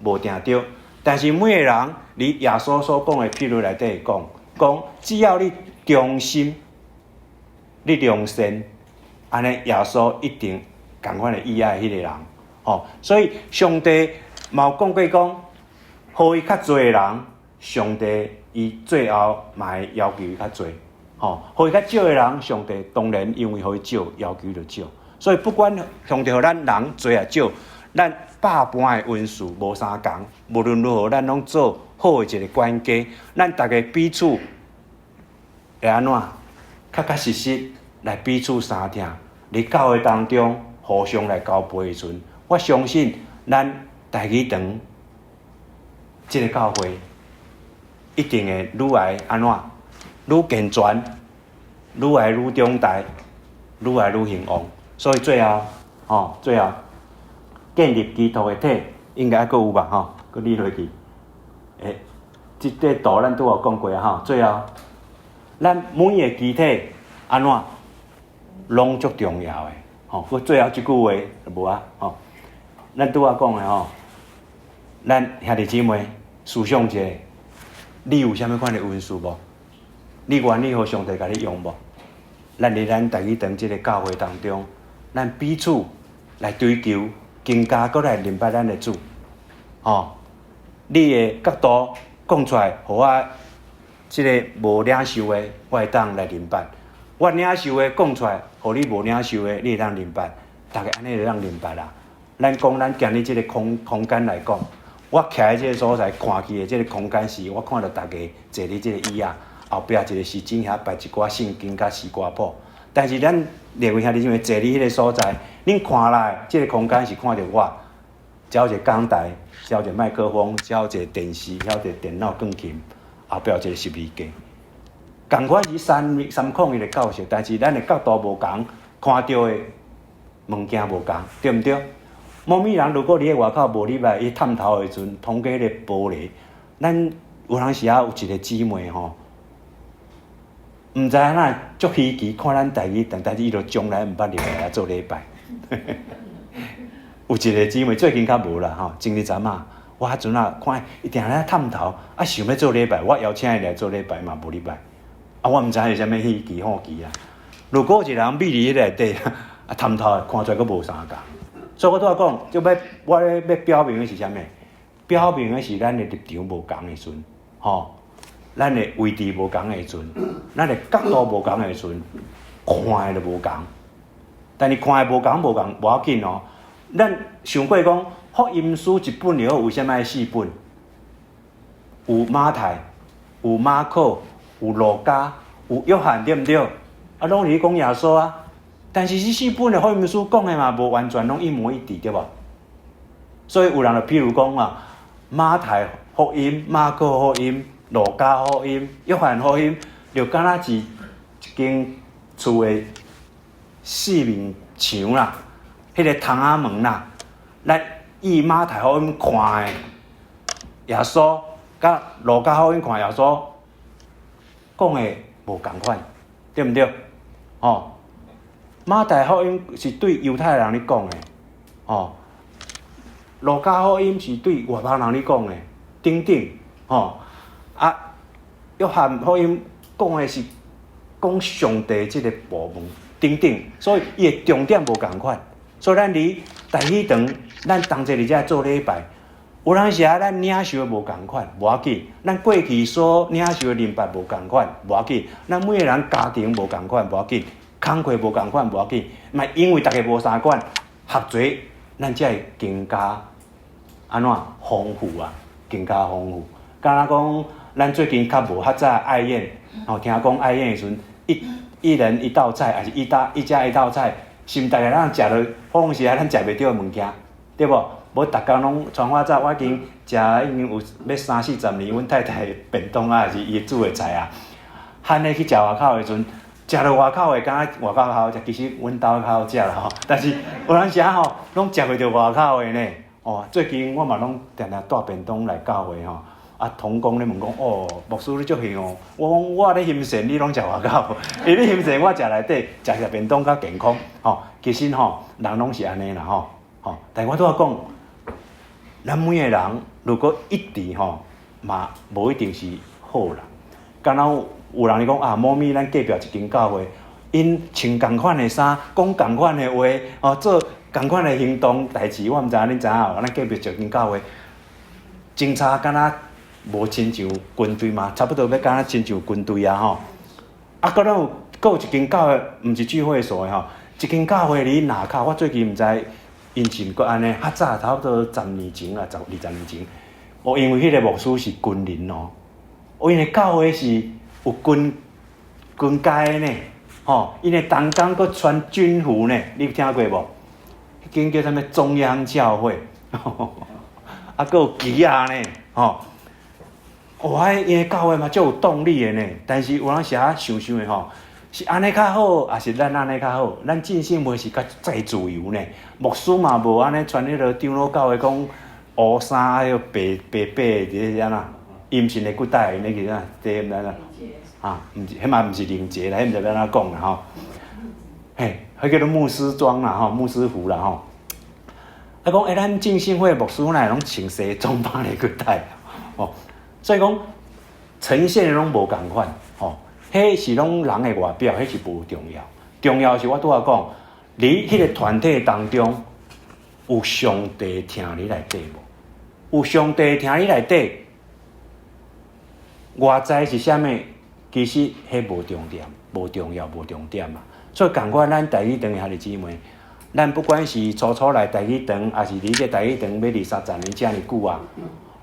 無定著，但是每个人佇耶穌所講的譬喻內底講，講只要你忠心，你良善，按呢耶穌一定仝款會喜愛彼个人。吼，所以上帝嘛有講過講，予伊較濟的人，上帝伊最後嘛會要求伊較濟。吼，予伊較少的人，上帝當然因為予伊少，要求就少。所以不管上帝予咱人濟抑少，咱百般的恩賜無相仝，無論如何，咱攏做好的一个管家，咱逐家彼此會按怎？確確實實來彼此相疼，佇教會當中互相來交陪的時陣，我相信咱台語堂這个教會一定會愈來按怎？愈健全，愈來愈長大，愈來愈興旺。所以最後，吼，最後建立基督的體，應該閣有吧？吼，閣理落去。欸，這塊圖咱拄有講過啊，吼。最後，咱每一个肢體按怎，攏足重要的，吼。閣最後這句話無啊，吼。咱拄仔講的吼，咱兄弟姊妹思想者，你有啥物款的恩賜無？你願意予上帝共你用無？咱佇咱台語堂這个教會當中，咱彼此來追求，更加閣來認捌咱的主，吼！你的角度講出來，予我這个無領受的，我會當來認捌；我領受的講出來，予你無領受的，你會當認捌。逐家按呢就當認捌啦。咱講咱今日這个空間來講，我徛佇這个所在看去的這个空間是，我看著逐家坐佇這个椅仔。後壁一个時鐘遐擺一寡聖經佮詩歌譜，但是咱列位兄弟姊妹坐佇彼个所在，恁看來這个空間是看著我，遮有一个講台，遮有一個麥克風，遮有一個電視，遐有一個電腦鋼琴，後壁有一個十字架。仝款是三三空一个教室，但是咱的角度無仝，看著的物件無仝，對毋對？某物人如果佇咧外口無禮拜，伊探頭的時陣，通過彼个玻璃，咱有當時仔有一個姊妹吼。毋知影哪足稀奇，看咱台語，但是伊就從來毋捌入來做禮拜。有一個姊妹最近較無啦吼，前日陣仔，我彼陣仔看伊定咧探頭，啊想欲做禮拜，我邀請伊來做禮拜嘛無入來。啊，我毋知是啥物稀奇好奇啊。如果有一個人秘佇彼內底，啊探頭看出來閣無相仝。所以我拄仔講，就欲我咧欲表明的是啥物？表明的是咱的立場無仝的時陣，吼。咱的位置無仝的時陣，咱的角度無仝的時陣，看的就無仝。但是看的無仝無仝無要緊哦。咱想過講福音書一本就好，為啥物愛四本？有馬太、有馬可、有路加、有約翰，對毋對？啊，攏是講耶穌啊。但是這四本的福音書講的嘛，無完全攏一模一致，對無？所以有人就譬如講啊，馬太福音、馬可福音、路加福音、約翰福音，就敢若是一間厝的四面牆啦，彼個窗仔門啦，咱以馬太福音看的耶穌，佮路加福音看耶穌講的無仝款，對毋對？吼，馬太福音是對猶太人咧講的，吼，路加福音是對外邦人咧講的，等等，吼，啊，約翰福音講的是講上帝這個部門等等，所以伊的重點無仝款。所以咱佇大喜堂，咱同齊佇遮做禮拜，有當時啊，咱領受的無仝款，無要緊；咱過去所領受的靈拔無仝款，無要緊；咱每个人家庭無仝款，無要緊；工課無仝款，無要緊。嘛，因為逐家無相仝，合做，咱才會更加按怎豐富啊，更加豐富。敢若講，咱最近較無較早愛宴，吼，聽講愛宴的時陣，一人一道菜，抑是一家一道菜，是毋逐家咱食落，可能是啊，咱食袂著的物件，對無？無逐工攏像我早，我已經食已經有欲三四十年，阮太太的便當啊，抑是伊煮的菜啊。漢咧去食外口的時陣，食著外口的，感覺外口較好食，其實阮兜較好食啦吼。但是有當時啊吼，攏食袂著外口的呢。哦，最近我嘛攏定定帶便當來教會吼。啊，同工咧問講，哦，牧師你足興哦。我講我咧行善，你攏食外口；伊咧行善，我食內底，食食便當較健康。吼，其實吼，人攏是按呢啦吼。吼，但我拄仔講，咱每个人如果一致吼，嘛無一定是好人。敢若有人咧講啊，某咪咱隔壁一間教會，𪜶穿仝款的衫，講仝款的話，哦，做仝款的行動代誌，我毋知影恁知影無？咱隔壁一間教會，真差敢若無親像軍隊嘛，差不多欲敢若親像軍隊啊吼。啊，閣咱有閣有一間教會，毋是聚會所的吼，一間教會佇哪跤，我最近毋知𪜶是毋閣按呢，較早差不多十年前啊，十二十年前，哦，因為彼個牧師是軍人哦，哦，𪜶的教會是有軍階的呢，吼，𪜶的同工閣穿軍服呢，你有聽過無？彼間叫啥物中央教會，啊，閣有旗仔呢，吼。哇！𪜶的教會嘛足有動力的呢，但是有當時啊想想的吼，是按呢較好，抑是咱按呢較好？咱浸信會是較再自由呢。牧師嘛無按呢穿彼个長老教會講烏衫，彼個白白白的佇咧按怎？伊毋是內骨帶，那個啥？這毋知影啊？毋是，彼嘛毋是領結啦，彼毋知欲按怎講啦吼。嘿，彼叫做牧師裝啦吼，牧師服啦吼。啊講，欸，咱浸信會牧師哪會攏穿西裝綁內骨帶？哦。所以講呈現的攏無仝款，吼，彼是攏人的外表，彼是無重要。重要是我拄仔講，佇彼個團體當中有上帝疼你內底無？有上帝疼你內底，外在是啥物？其實彼無重點，無重要，無重點嘛。所以仝款，咱大喜堂的兄弟姊妹，咱不管是初初來大喜堂，抑是佇這大喜堂欲二三十年遮爾久啊。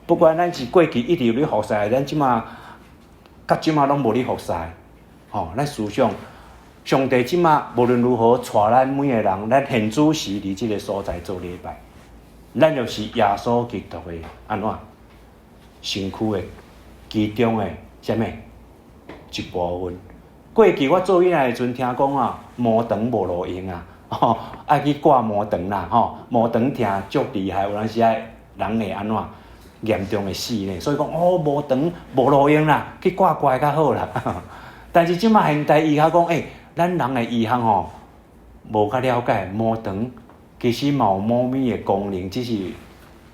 不管咱是過去一直有咧服侍，咱這馬佮這馬攏無咧服侍，吼，咱思想，上帝這馬無論如何帶咱每個人，咱現此時佇這个所在做禮拜，咱就是耶穌基督的按怎身軀的其中的啥物一部分。過去我做囡仔的時陣，聽講啊，魔腸無路用啊，吼，愛去割魔腸啦，吼，魔腸疼足厲害，有當時啊人會按怎？嚴重會死呢，所以講哦，魔腸無路用啦，去割割較好啦。但是這馬現代醫學講，欸，咱人的醫學吼，無較了解魔腸其實嘛有某物的功能，只是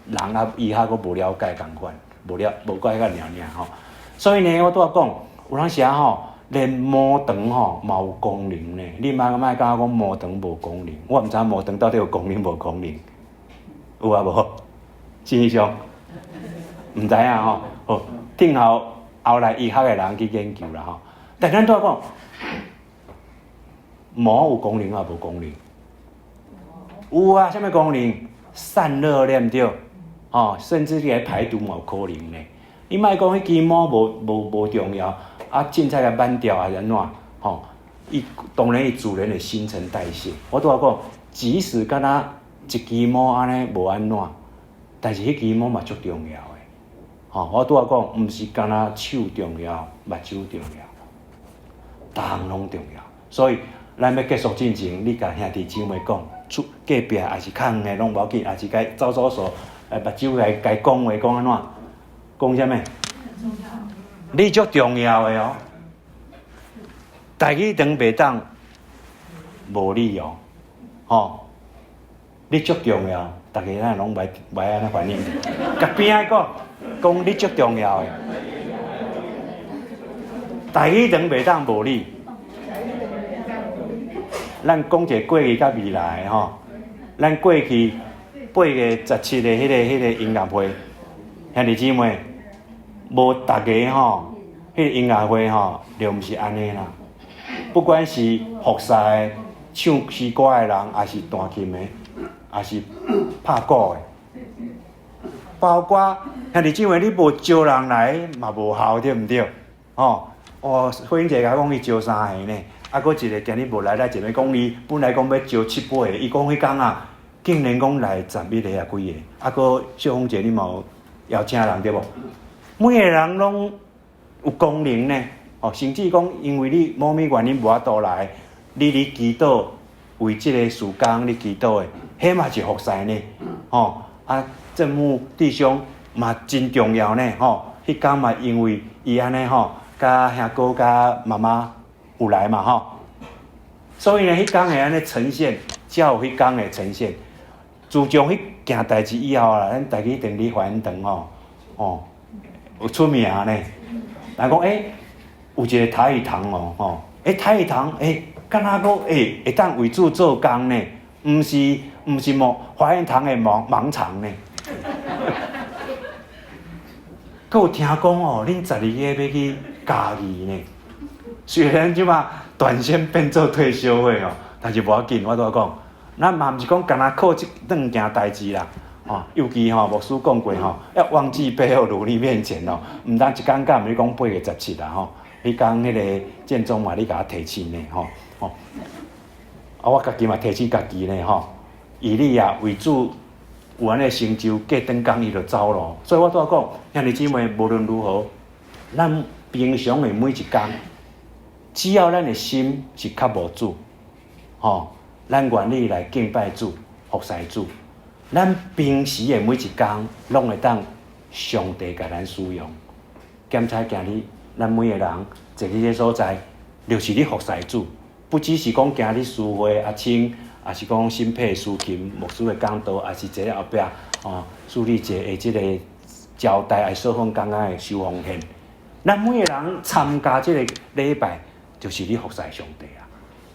人啊醫學閣無了解仝款，無了無解遐爾爾吼。所以呢，我拄仔講，有當時啊吼，連魔腸吼嘛有功能呢。你莫莫感覺講魔腸無功能，我毋知魔腸到底有功能無功能，有啊無？新醫生？毋知影吼，好，聽候後來醫學的人去研究啦吼。但咱拄仔講，毛有功能抑無功能？有啊，啥物功能？散熱對毋對？哦，甚至你來排毒嘛有可能呢。你莫講彼支毛無無無重要，啊，凊彩共挽掉抑是按怎？吼，伊當然伊自然會新陳代謝。我拄仔講，即使敢若一支毛按呢無按怎，但是彼支毛嘛足重要的。吼，我拄仔講，毋是干焦手重要，目睭重要，逐項攏重要。所以，咱欲結束進前，你共兄弟姊妹講，厝隔壁抑是較遠的攏無要緊，抑是共走走數，目睭共伊講話講按怎？講啥物？你足重要的哦，台語堂袂當無你哦，吼，你足重要，逐家咱攏袂袂按呢反應，共邊仔講，講你足重要的，台語堂袂當無你。咱講一个過去佮未來的吼，咱過去8月17的彼个音樂會，兄弟姊妹，無逐家吼，彼个音樂會吼，就毋是按呢啦。不管是服侍的、唱詩歌的人，抑是彈琴的，抑是拍鼓的，包括兄弟姊妹，你無招人來嘛無效，對毋對？吼，哦，慧英姐共我講伊招三个呢。啊，閣一个今日無來，來一个講伊本來講欲招七八个，伊講彼工啊，竟然講來11個抑幾个。啊，閣秀紅姐你嘛有邀請人對無？每个人攏有功能呢。哦，甚至講因為你某物原因無法度來，你佇祈禱為這个事工你祈禱的，彼嘛是服侍呢。吼，啊，正牧弟兄嘛真重要呢。吼，彼工嘛因為伊按呢吼，佮兄哥佮媽媽有來嘛吼，所以呢，彼工會按呢呈現，才有彼工的呈現。自從彼件代誌以後啊，咱台語堂佇華園堂吼，哦，有出名呢。人講欸，有一个台語堂哦，吼，欸，台語堂欸，敢若閣欸會當為主做工呢？毋是莫華園堂的盲腸呢？閣有聽講哦，恁12個欲去嘉義呢？雖然這馬斷線變做退修會哦，但是無要緊，我拄仔講，咱嘛毋是講干焦靠這兩件代誌啦，吼，尤其吼牧師講過吼，要忘記背後努力面前哦，毋通一工敢毋是講8月17啦吼，彼工彼个建中嘛，你共我提醒呢吼，吼，啊我家己嘛提醒家己呢吼，以利亞為主有按呢成就，過轉工伊就走咯，所以我拄仔講，兄弟姊妹無論如何，咱平常的每一工。只要咱的心是渴慕主，吼，咱願意來敬拜主、服侍主，咱平時的每一工，攏會當上帝共咱使用。檢查今日，咱每个人坐佇這所在，就是咧服侍主，不只是講今日司會阿青，抑是講新配司琴牧師的講道，抑是坐佇後壁哦，處理一个這个招待愛說奉工仔的收奉獻。咱每个人參加這个禮拜，就是咧服侍上帝啊！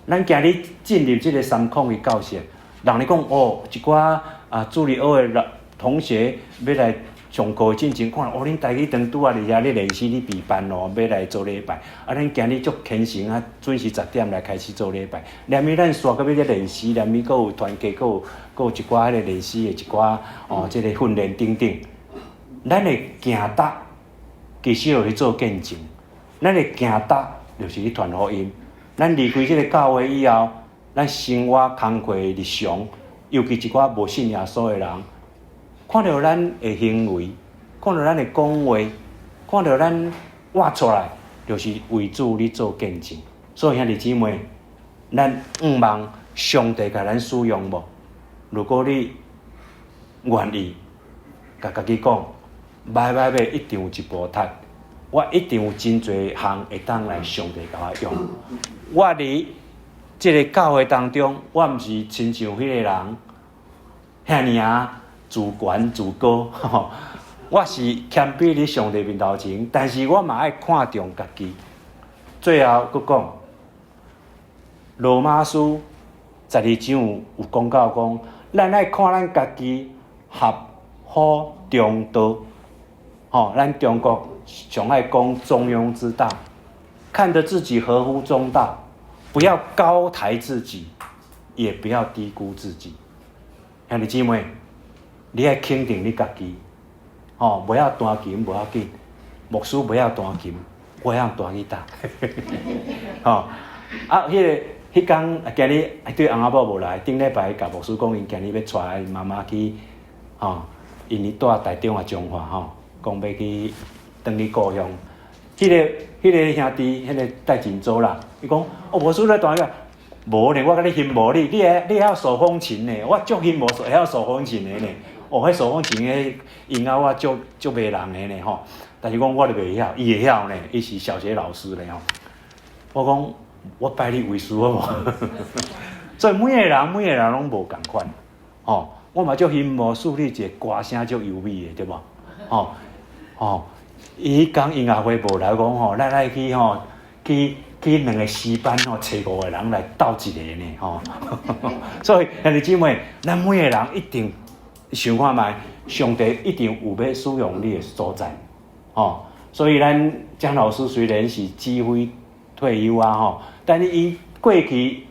咱今日進入這个301教室，人咧講哦，一寡啊主日學的老同學欲來上課進前看哦，恁台語堂拄仔佇遐咧練習咧備班哦，欲來做禮拜。啊，恁今日足虔誠啊，準時10點來開始做禮拜。連伊咱煞閣欲咧練習，連伊閣有團契，閣有一寡彼个練習的一寡哦，這个訓練等等。咱的行動其實就是做見證，咱的行動就是咧傳福音。咱離開這个教會以後，咱生活工課日常，尤其一寡無信耶穌的人，看著咱的行為，看著咱的講話，看著咱活出來，就是為主咧做見證。所以兄弟姊妹，咱向望上帝共咱使用無？如果你願意，共家己講，䆀䆀欲一定有一步踢。我一定有真濟項會當來上帝共我用。我佇這个教會當中，我毋是親像彼个人遐爾仔自懸自高，我是謙卑佇上帝面頭前，但是我嘛愛看重家己。最後閣講，羅馬書12章有講到講，咱愛看咱家己合乎中道。吼，咱中國上愛講中庸之道，看得自己合乎中道，不要高抬自己，也不要低估自己。兄弟姊妹，你愛肯定你家己，吼，無曉彈琴無要緊，牧師無曉彈琴，我會曉彈吉他，吼，啊，彼个彼工今日彼對翁仔某無來，頂禮拜共牧師講，𪜶今日欲帶𪜶媽媽去，吼，𪜶咧蹛台中啊彰化吼，講欲去轉去故鄉。彼個兄弟，彼個戴錦州啦，伊講，哦，牧師來帶個，無呢，我共你羨慕你，你會曉手風琴呢，我足羨慕會曉手風琴的呢。哦，彼手風琴的音樂我足足迷人的呢吼。但是講我就袂曉，伊會曉呢，伊是小學老師呢吼。我講我拜你為師好無？所以每个人攏無仝款，吼。我嘛足羨慕樹立一个歌聲足優美的，對無？吼吼，伊彼工音樂會無來講吼，咱愛去吼，去兩个詩班吼，揣五個人來鬥一個呢吼。所以兄弟姊妹，咱每个人一定想看覓，上帝一定有欲使用你的所在，吼。所以咱江老師雖然是指揮退休啊吼，但是伊過去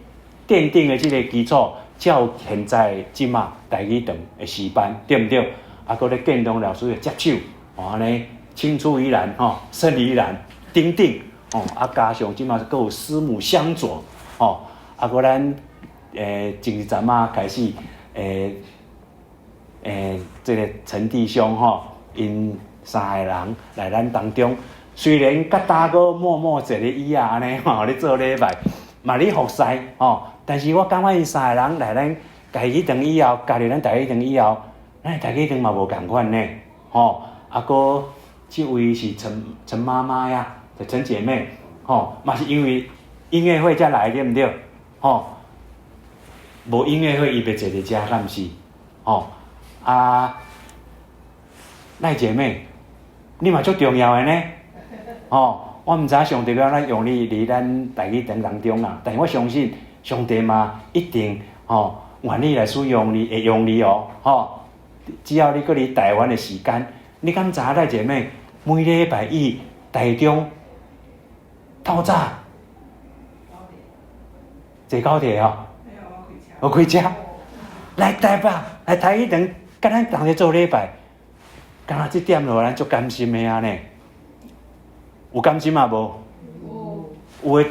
奠定的這个基礎，才有現在這馬台語堂的詩班，對毋對？啊，閣咧建東老師的接手，吼按呢青出於藍吼，勝於藍，等等，吼啊，加上這馬閣有師母相佐，吼啊，閣咱前一陣仔開始這个陳弟兄吼，𪜶三个人來咱當中，雖然較早閣默默坐咧椅仔按呢吼咧做禮拜，嘛咧服侍吼，但是我感覺𪜶三个人來咱台語堂以後，加入咱台語堂以後，咱台語堂嘛無仝款呢，吼，啊，閣這位是陳陳媽媽呀，就陳姐妹，吼，嘛是因為音樂會才來，對毋對？吼，無音樂會伊袂坐佇遮，敢毋是？吼，啊，賴姐妹，你嘛足重要的呢，吼，我毋知影上帝欲按怎用你佇咱台語堂當中啦，但是我相信上帝嘛一定吼願意來使用你，會用你哦，吼，只要你閣佇台灣的時間，你敢知影賴姐妹每禮拜一台中透早坐高鐵哦，我開車來台北來台語堂，佮咱同齊做禮拜，敢若這點就予咱足甘心的啊呢？有甘心啊無？有的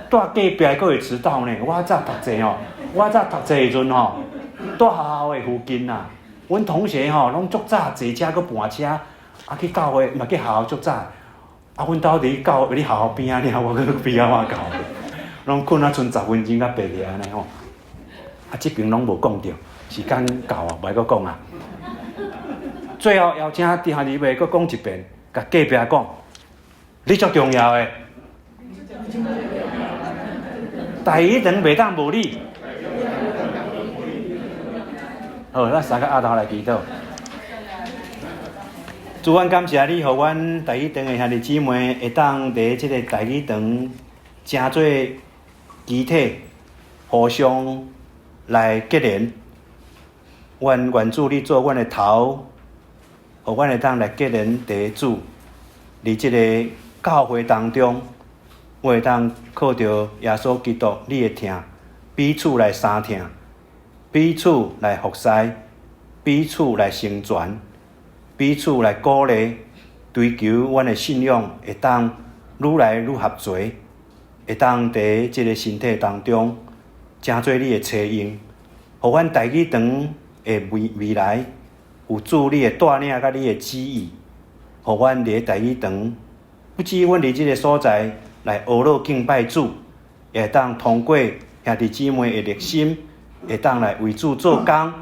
蹛隔壁閣會遲到呢。我早讀冊吼，我早讀冊時陣吼，蹛學校的附近啊，阮同學吼攏足早坐車閣盤車，啊去教會嘛去學校足早。啊，阮兜佇教佇學校邊仔爾，我閣比較晚到，攏睏啊賰10分鐘才爬起來按呢吼。啊，這邊攏無講著，時間到啊，袂閣講啊。最後邀請弟兄姊妹閣講一遍，共隔壁講，你足重要的，台語堂袂當無你。好，咱三个阿頭來祈禱。主，阮感謝你，予阮台語堂的兄弟姊妹會當佇這个台語堂，成做肢體，互相來結連。願願主你做阮的頭，予阮會當來結連佇主，佇這个教會當中，我會當靠著耶穌基督你的疼，彼此來相疼，彼此來服侍，彼此來成全，彼此來鼓勵，追求阮的信仰會當愈來愈合齊，會當佇這个身體當中，成做你的車用，予阮台語堂的未來有主你的帶領佮你的旨意，予阮佇台語堂，不止阮佇這个所在來學樂敬拜主，也會當通過兄弟姊妹的熱心，會當來為主做工，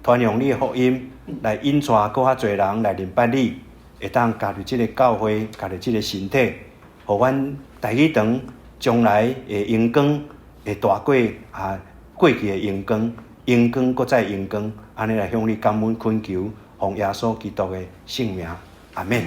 傳揚你的福音，來引帶閣較濟人來認捌你，會當加入這个教會，加入這个身體，予阮台語堂將來的榮光會大過啊過去的榮光，榮光閣再榮光，按呢來向你感恩懇求，奉耶穌基督的聖名，阿們。